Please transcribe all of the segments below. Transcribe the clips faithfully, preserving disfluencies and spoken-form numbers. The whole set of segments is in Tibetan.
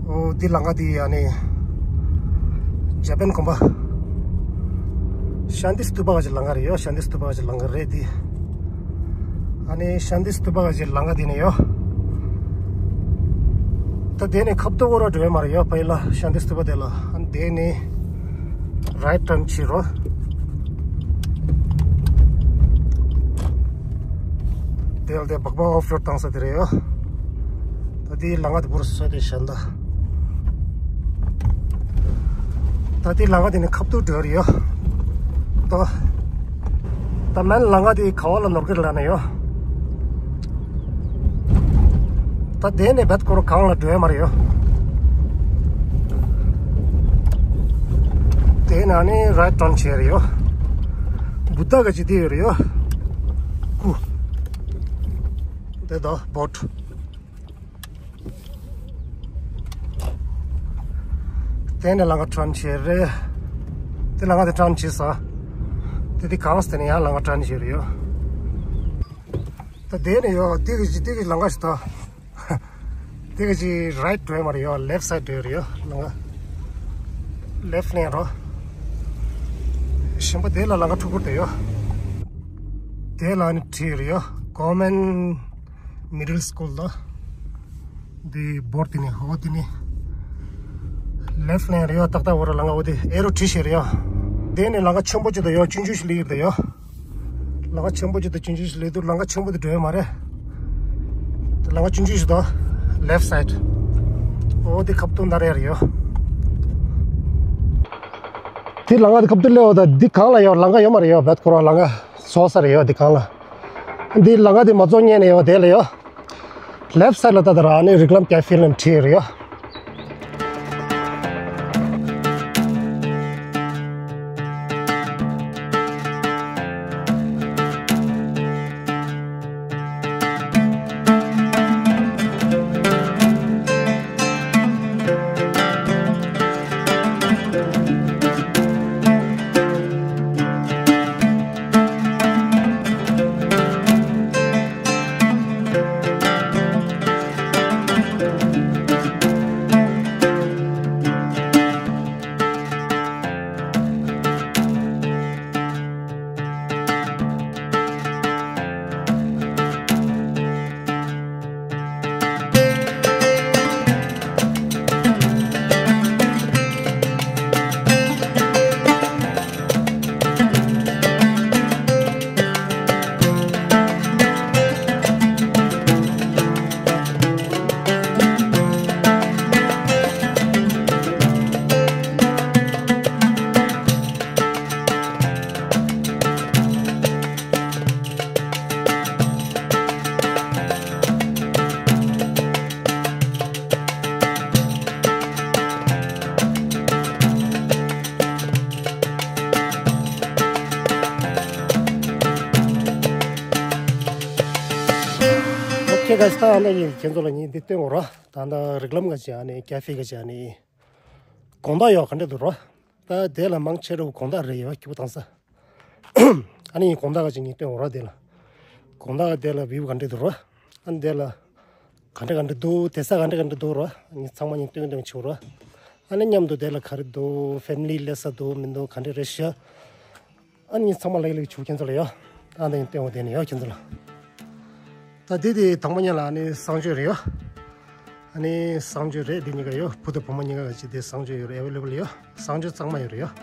ཨོ་འདི་ལམ་ཁ་འདི་ཨ་ནི་ཇ་པན་གོམ་པ་ཤཱན་ཏི་སྟུ་པ་གི་ལམ་ཁ་རེད་ཡོད། ཤཱན་ཏི་སྟུ་པ་གི་ལམ་ཁ་རེད་འདི། ཨ་ནི་ཤཱན་ཏི་སྟུ་པ་གི་ལམ་ཁ་འདི་ནས་ཡོད། ད་དེ་ནས་ཁབ་ཏོ་གོ་ར་འགྲོ་ཡ་མ་རེད་ཡོད། ཕ་ཡི་ལ་ཤཱན་ཏི་སྟུ་པ་དེ་ལ་ཨ་ནི་དེ་ནས་རའིཊ་ཊརན་བྱེད་རོགས། དེ་ལ་དེ་སྦག་སྦག་ཨོཕ་རོཌ་བཏང་ས་དེ་རེད་ཡོད། ད་དེའི་ལམ་ཁ་དེ་བོར་སོ་དེ་ཤན་ད། ད་དེའི་ལམ་ཁ་དེ་ནི་ཁབ་ཏུ་འགྲོ་རེད་ཡོད། ད་ད་མན་ལམ་ཁ་དེ་ག་བ་ལ་ནོར་གི་རེད་ལ་ན་ཡོད། ད་དེ་ནས་བད་སྐོར་གང་ལ་འགྲོ་ཡ་མ་རེད་ཡོད། དེ་ན་ནི་རའིཊ་ཊརན་བྱེད་རེད་ཡོད། བུ་ད་ག་ཅི་དེ་ཡོད་རེད་ཡོད། ཀུ། དེ་ད་བོཊ། དེ་ནས་ལམ་ཁ་ཊརན་བྱེད་རེད། དེ་ལམ་ཁ་དེ་ཊརན་བྱེད་ས། དེ་དེ་གང་ས་དེ་ནས་ཡང་ལམ་ཁ་ཊརན་བྱེད་རེད་ཡོད། ད་དེ་ནས་ཡོད་དེ་གི་དེ་གི་ལམ་ཁ་ཞིག་ད། དེ་གི་རའིཊ་འགྲོ་ཡ་མ་རེད་ཡོད། ལེཕཊ་སའིཌ་འགྲོ་ཡ་རེད་ཡོད། ལམ་ཁ་ལེཕཊ་ནས་རོ། གཞན་པ་དེ་ལ་ལམ་ཁ་འཁྲུག་པོ་དེ་ཡོད། དེ་ལ་ནི་བྲིས་རེད་ཡོད། Government Middle School ལ། འདི་བོར་དེ་ནི་ཧོ་དེ་ནི། ལེཕཊ་ལེན་རེད་ཡོད། ཏག་ཏག་བོར་ལམ་ཁ་འོ་དེ་ཨེ་རོ་བྲིས་ཤེས་རེད་ཡོད། དེ་ནི་ལམ་ཁ་ཆེན་པོ་ཅིག་དང་ཡོད། ཆུང་ཆུང་ཞིག་སླེབས་ཡོད་དང་ཡོད། ལམ་ཁ་ཆེན་པོ་ཅིག་དང་ཆུང་ཆུང་ཞིག་སླེབས་འདུག་ལམ་ཁ་ཆེན་པོ་དེ་འགྲོ་ཡ་མ་རེད། དེ་ལམ་ཁ་ཆུང་ཆུང་ཞིག་དང་ལེཕཊ་སའིཌ། འོ་དེ་ཁབ་ཏུ་འདར་ཡ་རེད་ཡོད། དེ་ལམ་ཁ་དེ་ཁབ་ཏུ་སླེབས་ཡོད། ད་འདི་གང་ལ་ཡོད། ལམ་ཁ་ཡོད་མ་རེད་ཡོད། བད་ཁོ་ར་ལམ་ཁ་སོ་ས་རེད་ཡོད། འདི་གང་ལ། འདི་ལམ་ཁ་དེ་མ་རྫོགས་སྔོན་ནས་ཡོད་དེ་ལ་ཡོད། ལེཕཊ་སའིཌ་ལ་ད་ལྟ་ར་ཨ་ནི་རི་ཀ་ལམ་ཀེ་ཧྥེ་ལབ་བྲིས་ཡོད་རེད་ཡོད། ཁྱེད་ཀ་ཤི་ད་ཨ་ནི་ཡིན། ཁྱེད་ཚོ་ལ་ངས་འདི་སྟོན་འོ་ར། ད་ལྟ་རི་ཀ་ལམ་ག་ཅི་ཨ་ནི་ཀེ་ཧྥེ་ག་ཅི་ཨ་ནི་དགོང་དག་ཡོད་ག་འདྲ་འདུག་ར། ད་དེ་ལ་མང་ཆེ་རུ་དགོང་དག་རེད་ཡོད། སྐྱིད་པོ་བཏང་ས། ཨ་ནི་དགོང་དག་ག་ཅིག་ངས་སྟོན་འོ་ར་དེ་ལ། དགོང་དག་དེ་ལ་བིའུ་ག་འདྲ་འདུག་ར། ཨ་ནི་དེ་ལ་ག་འདྲ་ག་འདྲ་འདུག་དེ་ས་ག་འདྲ་ག་འདྲ་འདུག་ར། ངས་ཚང་མ་ངས་སྟོན་སྟོན་བྱེད་ར། ཨ་ནི་མཉམ་དུ་དེ་ལ་ག་རེ་འདུག་ཕེ་མི་ལི་སླེབས་ས་འདུག་མི་འདུག་ག་འདྲ་རེད་ཤག་ཨ་ནི་ཚང་མ་ལེགས་ལེགས་བྱུང་ཁྱེད་ཚོ་ལ་ཡོད། ཨ་ནི་སྟོན་འོ་དེ་ནས་ཡོད་ཁྱེད་ཚོ་ལ། ད་དེ་དེ་དང་པོ་ཉིད་ལ་ཨ་ནི་གསང་སྤྱོད་རེད་ཡོད། ཨ་ནི་གསང་སྤྱོད་རེད། འདི་གཉིས་ཀ་ཡོད། བུ་དང་བུ་མོ་གཉིས་ཀ་ག་ཅིག་དེ་གསང་སྤྱོད་ཡོད་རེད། ཨེ་ཝེ་ལེ་བལ་ཡོད། གསང་སྤྱོད་གཙང་མ་ཡོད་རེད་ཡོད།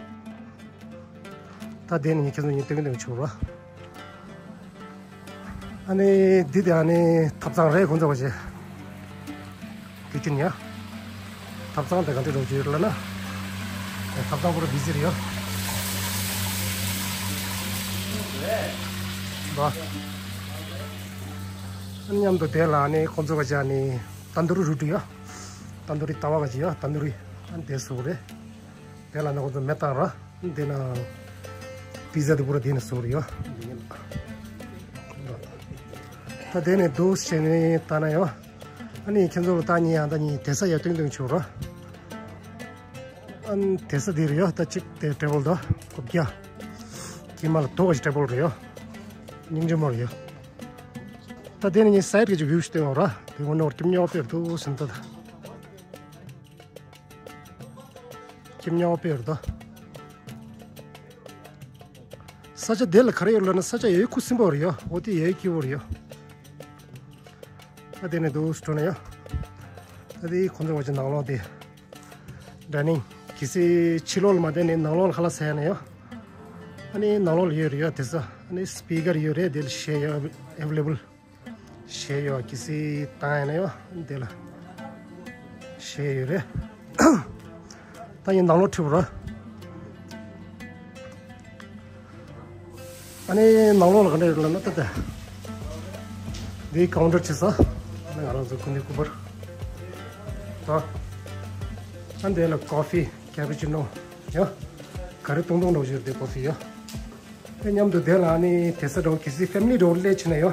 ད་དེ་ནི་ངས་ཁྱེད་ཚོ་གཉིས་སྟོན་གྱི་འདུག་ཆུག་རོ། ཨ་ནི་འདི་དེ་ཨ་ནི་ཐབ་ཚང་རེད། ཁོང་ཚོ་ག་ཅིག་དུས་རྒྱུན་ཡ། ཐབ་ཚང་དེ་ག་འདྲ་འགྲོ་རྒྱུ་ཡོད་ལ་ན། ཐབ་ཚང་པོ་ར་བི་ཟི་རེད་ཡོད། ཨ་ནི་མཉམ་དུ་དེ་ལ་ཨ་ནི་ཁོང་ཚོ་ག་ཅིག་ཨ་ནི། ཏན་དུ་རི་རུ་ཊི་ཡོད། ཏན་དུ་རི་ཏ་བ་ག་ཅིག་ཡོད། ཏན་དུ་རི། ཨ་ནི་དེ་བཟོ་གི་རེད། དེ་ལ་ནི་ཁོང་ཚོ་མེ་བཏང་ར། དེ་ན་པི་ཛ་དེ་པུ་ར་དེ་ནི་བཟོ་གི་རེད་ཡོད། ད་དེ་ནི་འདུག་བྱས་ནས་ལྟ་ན་ཡོད། ཨ་ནི་ཁྱེད་ཚོ་ལ་ད་ཉིན་ཡང་ད་ཉིན་དེ་ས་ཡ་སྟོན་སྟོན་ཆོག་ར། ཨ་ནི་དེ་ས་དེ་རེད་ཡོད། ད་གཅིག་དེ་ཊེ་བལ་ད་ཀོ་བརྒྱ། ཀྱེ་མ་ལ་དོ་ག་ཅིག་ཊེ་བལ་རེད་ཡོད། སྙིང་རྗེ་མོ་རེད་ཡོད། ད་དེ་ནི་ངས་སའིཌ་གི་ཅིག་བིའུ་ཞིག་སྟོན་འོ་ར། དེ་ངོ་ནོར་གྱིམ་ཉོག་དེར་འདུག་ཟིན་ད་ད། ཁྱིམ་ཉག་དཔེ་རེད་ད། ས་ཆ་དེ་ལ་ག་རེ་ཡོད་ལབ་ན་ས་ཆ་ཡོད་ཁུ་སིམ་པོ་རེད་ཡ། འོ་དེ་ཡོད་སྐྱིད་པོ་རེད་ཡ། ཨ་དེ་ནས་འདུག་སྤྲོ་ན་ཡ། ཨ་དེ་ཁོང་ཚོ་བ་ཅི་ནང་ལོགས་དེ། ཌའི་ནིང་། གལ་སྲིད་ཕྱི་ལོགས་ལ་མ་བསྡད་ནས་ནང་ལོགས་ལ་ཁ་ལག་ཟ་ཡ་ན་ཡ། ཨ་ནི་ནང་ལོགས་ལ་ཡོད་རེད་ཡ་དེ་ས། ཨ་ནི་སི་པི་ཀར་ཡོད་རེད་དེ་ལ་གཞས་ཡ་ཨེ་ཝེ་ལེ་བལ། གཞས་ཡོད་གལ་སྲིད་བཏང་ཡ་ན་ཡ་དེ་ལ། གཞས་ཡོད་རེད། ད་ཡིན་ནང་ལོགས་ཁྲིད་པ་ར། ཨ་ནི་ནང་ལོགས་ལ་ག་འདྲ་ཡོད་ལབ་ན་ད་ལྟ། འདི་ཀའུན་ཊར་བྱེད་ས། ཨ་ནི་ང་རང་ཚོ་སྐུ་མདུན་སྐུ་པར། ད། ཨ་འདི་ལ་ཀོ་ཕི་ཀེ་པུ་ཅི་ནོ། ཡ། ག་རེ་བཏུང་བཏུང་འགྲོ་བཞིན་འདུག་ཀོ་ཕི་ཡ། དེ་མཉམ་དུ་དེ་ལ་ཨ་ནི་དེ་ས་འགྲོ་གལ་སྲིད་ཕེ་མི་ལི་འགྲོ་སླེབས་ཕྱིན་ན་ཡ།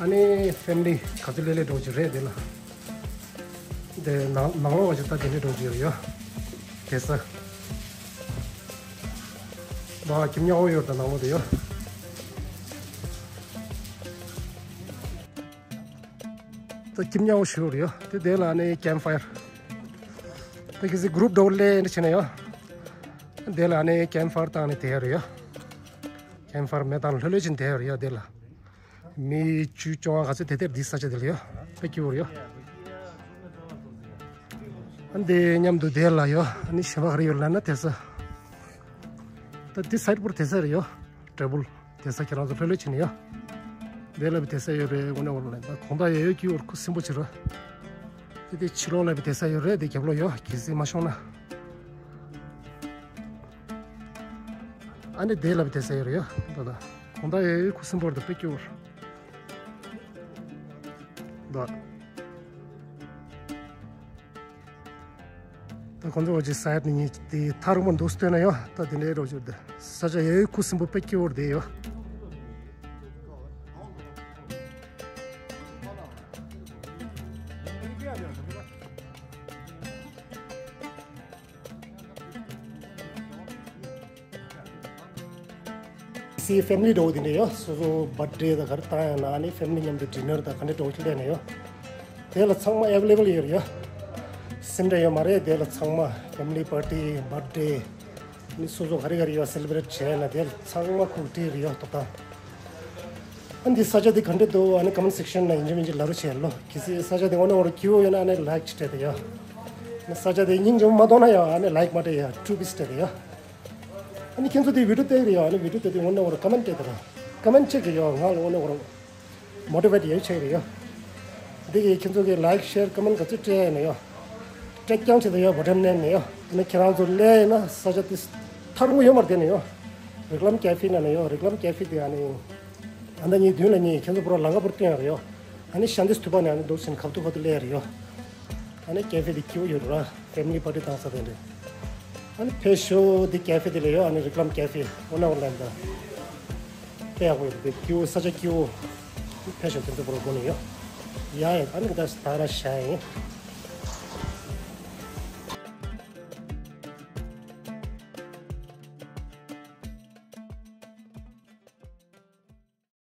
ཨ་ནི་ཕེ་མི་ལི་ག་ཚོད་སླེབས་སླེབས་འགྲོ་གི་རེད་དེ་ལ། དེ་ནང་ནང་ལོགས་བ་ཅིག་ད་དེ་འདྲས་འགྲོ་གི་ཡོད་ཡ། དེ་ས། བ་ཁྱིམ་ཉག་པོ་ཡོད་ད་ནང་ལོགས་དེ་ཡ། ད་ཁྱིམ་ཉག་པོ་ཞིག་རེད་ཡ། དེ་དེ་ལ་ཨ་ནི་ཀེམ་ཕ་ཡར། ད་གལ་སྲིད་གུ་རུབ་འགྲོ་སླེབས་ཕྱིན་ན་ཡ། དེ་ལ་ཨ་ནི་ཀེམ་ཕ་ཡར་བཏང་ནས་དེ་ཡ་རེད་ཡ། ཀེམ་ཕ་ཡར་མེ་བཏང་ལྷོད་ལྷོད་ཅིག་དེ་ཡ་རེད་ཡ་དེ་ལ། མི་བཅུ་བཅོ་ལྔ་ག་ཚོད་དེ་དེར་འདི་ས་ཆ་དེ་ལ་ཡོད། དཔེ་སྐྱིད་པོ་རེད་ཡོད། ཨ་འདི་མཉམ་དུ་དེ་ལ་ཡོད། ཨ་ནི་གཞན་པ་ག་རེ་ཡོད་ལབ་ན་དེ་ས། ད་འདི་སའིད་པོར་དེ་ས་རེད་ཡོད། ཊེ་བལ། དེ་ས་ཁྱེད་རང་ཚོ་ལྷོད་ལྷོད་བྱས་ནས་ཡོད། དེ་ལ་བི་དེ་ས་ཡོད་རེད་དངོས་གནས་འོར་ལ་ད་གོང་ད་ཡོད་ཡོད་སྐྱིད་པོ་ཁུ་སིམ་པོ་བྱེད་རོགས། དེ་དེ་ཕྱི་ལོགས་ལ་བི་དེ་ས་ཡོད་རེད་དེ་རྒྱབ་ལོགས་ཡོད་གལ་སྲིད་མ་ཤོང་ན། ཨ་ནི་དེ་ལ་བི་དེ་ས་ཡོད་རེད་ཡོད་ད་ད། གོང་ད་ཡོད་ཡོད་ཁུ་སིམ་པོ་རེད་ད་དཔེ་སྐྱིད་པོ་རེད། ད། ད་ཁོང་ཚོ་འོ་ཅི་སའིད་ནས་ཉིད་དེ་ཐག་རིང་པོ་འདུག་སྟོན་ན་ཡོད་ད་དེ་འདྲའི་རོགས་བྱོས་ཏེ་ས་ཆ་ཡོད་ཡོད་ཁུ་སིམ་པོ་དཔེ་སྐྱིད་པོ་རེད་དེ་ཡོད། སི་ཕེ་མི་ལི་འགྲོ་དེ་འདྲ་ཡོད། སོ་སོ་བར་ཐི་ཌེ་དང་ག་རེ་བཏང་ཡང་ན་ཨ་ནི་ཕེ་མི་ལི་མཉམ་དུ་ཌི་ནར་དང་ག་འདྲ་འགྲོ་ཁྱི་ལས་ནས་ཡོད། དེ་ལ་ཚང་མ་ཨེ་ཝེ་ལེ་བལ་ཡོད་ཡོད། སེམས་ཁྲལ་ཡོད་མ་རེད། དེ་ལ་ཚང་མ་ཕེ་མི་ལི་པར་ཊི་བར་ཐི་ཌེ་ནི་སོ་སོ་ག་རེ་ག་རེ་ཡོད་སེ་ལི་བྷི་རེ་ཊི་བྱས་ན་དེ་ལ་ཚང་མ་ཁུག་ཏི་རེད་ཡོད་ཏོག་ཏང་། ཨ་འདི་ས་ཆ་འདི་ག་འདྲ་འདུག་ཨ་ནི་ཀོ་མེན་ཊི་སེག་ཤན་ན་ཡིན་གཅིག་མིན་གཅིག་ལབ་རོགས་བྱས་ལོ། གལ་སྲིད་ས་ཆ་འདི་དངོས་གནས་འོར་སྐྱིད་པོ་ཡོད་ན་ཨ་ནི་ལའིཀ་ཅིག་སྤྲད་དེ་ཡོད། ཨ་ནི་ས་ཆ་འདི་སྙིང་རྗེ་མོ་མ་གཏོང་ན་ཡང་ཨ་ནི་ལའིཀ་མ་སྤྲད་ཡ་ཊུ་པིས་སྤྲད་དེ་ཡོད། ཨ་ནི་ཁྱེད་ཚོ་དེ་བི་ཌིའོ་བལྟས་རེད་ཡ། ཨ་ནི་བི་ཌིའོ་བལྟས་དེ་དངོས་གནས་འོར་ཀོ་མེན་ཊི་སྤྲད་དེ་ར། ཀོ་མེན་ཊི་ཅིག་གི་ཡོད་ང་ལ་དངོས་གནས་འོར་མོ་ཊི་ཝེ་ཊི་ཡོད་ཆེ་རེད་ཡ། འདི་གི་ཁྱེད་ཚོ་གི་ལའིཀ་ཤེར་ཀོ་མེན་ཊི་ག་ཚོད་སྤྲད་ཡ་ན་ཡ། སྤྲད་རྐྱང་བྱེད་དེ་ཡ་བོ་ཊམ་ནས་ནས་ཡ། ཨ་ནི་ཁྱེད་རང་ཚོ་སླེབས་ཡིན་ན་ས་ཆ་དེ་ཐག་རིང་པོ་ཡོད་མ་རེད་དེ་ནས་ཡ། རི་ཀ་ལམ་ཀེ་ཕེ་ན་ནས་ཡ་རི་ཀ་ལམ་ཀེ་ཕེ་དེ་ཨ་ནི། ཨ་ནི་གཉིས་མདུན་ལ་གཉིས་ཁྱེད་ཚོ་པུ་ར་ལམ་ཁ་པུར་སྟོན་ཡ་རེད་ཡ། ཨ་ནི་ཤ་འདི་སྟུ་པ་ནས་ཨ་ནི་འདུག་ཟིན་ཁབ་ཏུ་ཁབ་ཏུ་སླེབས་ཡ་རེད་ཡ། ཨ་ནི་ཀེ་ཕེ་འདི་སྐྱིད་པོ་ཡོད་ར། ཕེ་མི་ལི་པར་ཊི་བཏང་ས་དེ་འདྲ། ཨ་ནི་ཕེ་ཤོ་འདི་ཀེ་ཕེ་འདི་ལ་ཡོད། ཨ་ནི་རི་ཀ་ལམ་ཀེ་ཕེ་ཨོ་ན་ཨོ་ལན་ད། དཔེ་ཡག་པོ་ཡོད་རེད། དཔེ་སྐྱིད་པོ་ས་ཆ་སྐྱིད་པོ། ཕེ་ཤོ་དེ་ཚོ་པུ་ར་སྒོ་ནས་ཡོད། ཡ་ཡ་ཨ་ནི་ད་ད་ར་ཤ་ཡིན།